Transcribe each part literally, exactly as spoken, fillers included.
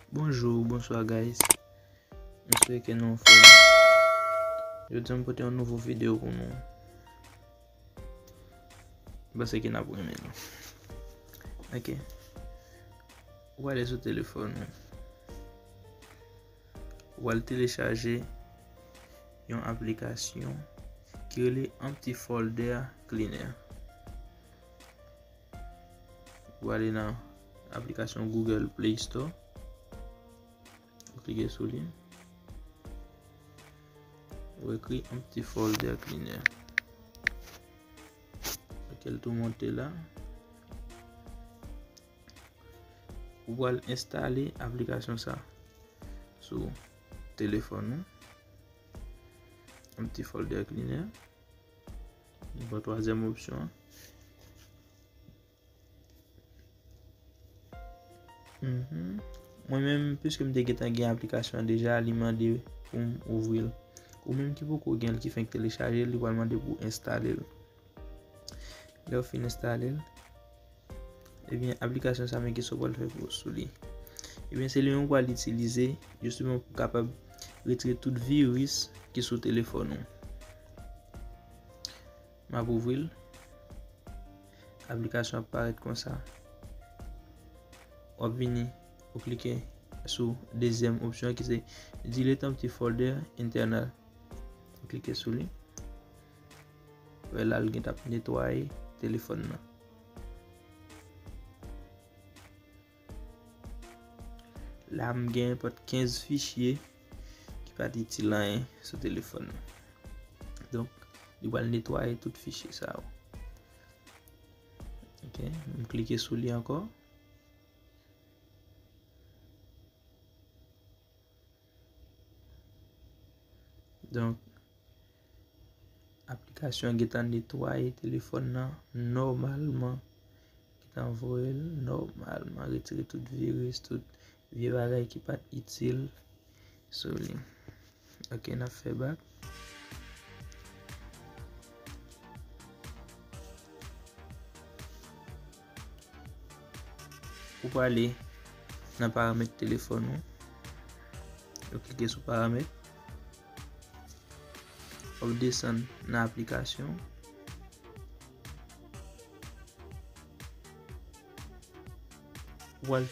Bonjou, bonswa guys. M espere ke nou anfòm. Jodi a m pote yon nouvo videyo pou nou. M panse ke n ap renmen l. Ok. Ou ale sou telefòn ou. Ou al telechaje yon aplikasyon ki rele Empty Folder Cleaner. Ou ale nan aplikasyon Google Play Store. Ou klike sou li. Ou ekri Empty Folder Cleaner. Ok, l tou monte la. Ou pral enstale aplikasyon sa sou telefòn ou. Empty Folder Cleaner. Nou pran twazyèm opsyon an. Mhm. Mwen menm, piske m te gentan gen aplikasyon an deja, li mande pou m ouvri l. Ou menm ki poko gen l, ki fenk telechaje l, li pral mande pou w enstale l. Lè w fin enstale l, ebyen, aplikasyon sa, men kisa w pral fè pou, sou li. Ebyen, se li menm w pral itilize, jisteman, pou w kapab retire tout viris ki sou telefòn ou. M ap ouvri l. Aplikasyon ap parèt konsa. W ap vini, ou klike sou dezyèm opsyon ki se Delete Empty Folder Internal. Ou klike sou li. Wè la, l gen t ap netwaye telefòn nan. La, m gen nenpòt kenz fichye ki pa t itil anyen sou telefòn nan. Donk, li pral netwaye tout fichye sa yo. Ok, m klike sou li ankò. Donk, aplikasyon an gentan netwaye telefòn nan nòmalman. Gentan voye l nòmalman, retire tout viris, tout vye bagay ki pa t itil sou li. Ok, n ap fè bak. Ou prale nan paramèt telefòn ou. Ou klike sou paramèt. W ap desann nan aplikasyon. Ou pral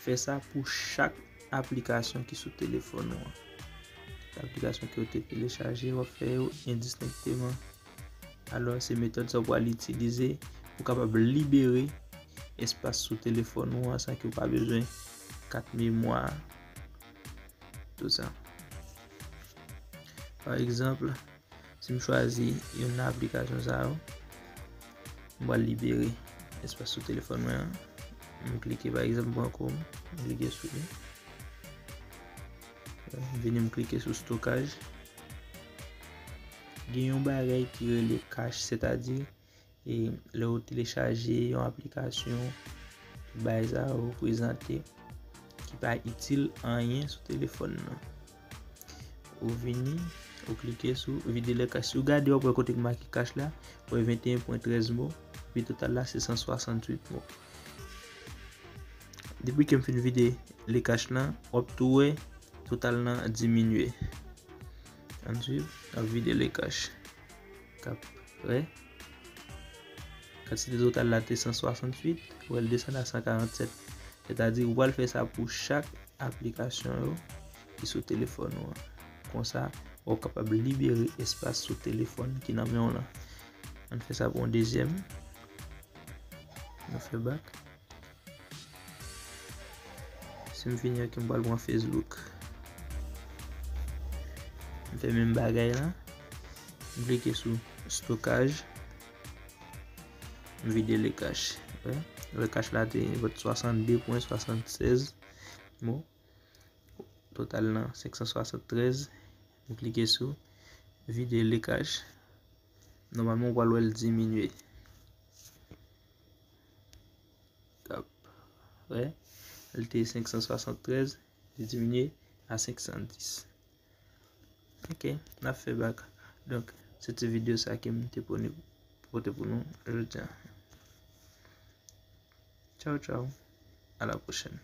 fè sa pou chak aplikasyon ki sou telefòn ou an. Aplikasyon ke w te telechaje, w ap fè yo endistenkteman. Alò, se metòd sa w pral itilize pou w kapab libere espas sou telefòn ou an san ke w pa bezwen kat memwa, tout sa. Pa egzanp, si m chwazi youn nan aplikasyon sa yo, m pral libere espas sou telefòn mwen an. M klike, pa egzanp, Banco m, m klike sou li. M vini, m klike sou stokaj. Gen yon bagay ki rele cache, sètadi, e, lè w telechaje yon aplikasyon, tout bagay sa yo prezante ki pa itil anyen sou telefòn nan. Ou vini, ou klike sou vide le cache. Si w gade, w ap wè kote k make cache la, w wè venteyen pwen trèz mo, epi total la se san swasantuit mo. Depi ke m fin vide le cache lan, w ap tou wè total lan diminye. Ann swiv, n ap vide le cache. K ap prè. Kantite total la te san swasantuit, ou wè l desann a san karannsèt. Sètadi, ou pral fè sa pou chak aplikasyon yo ki sou telefòn ou an. Konsa, w ap kapab libere espas sou telefòn ki nan men w lan. Ann fè sa pou yon dezyèm. Nou fè bak. Si m vini, ok, m pral pran Facebook. M fè menm bagay la. M klike sou stokaj. M vide le cache. Wè, le cache la te swasanndde pwen swasannsèz mo. Total lan senk san swasanntrèz. M klike sou vide le cache. Nòmalman, w pral wè l diminye. K ap, wè, li te senk san swasanntrèz, li diminye a senk san dis. Ok, n ap fè bak. Donk, se ti videyo sa ke m te pone, pote pou nou jodi a. Tchaw, tchaw. A la pwochèn.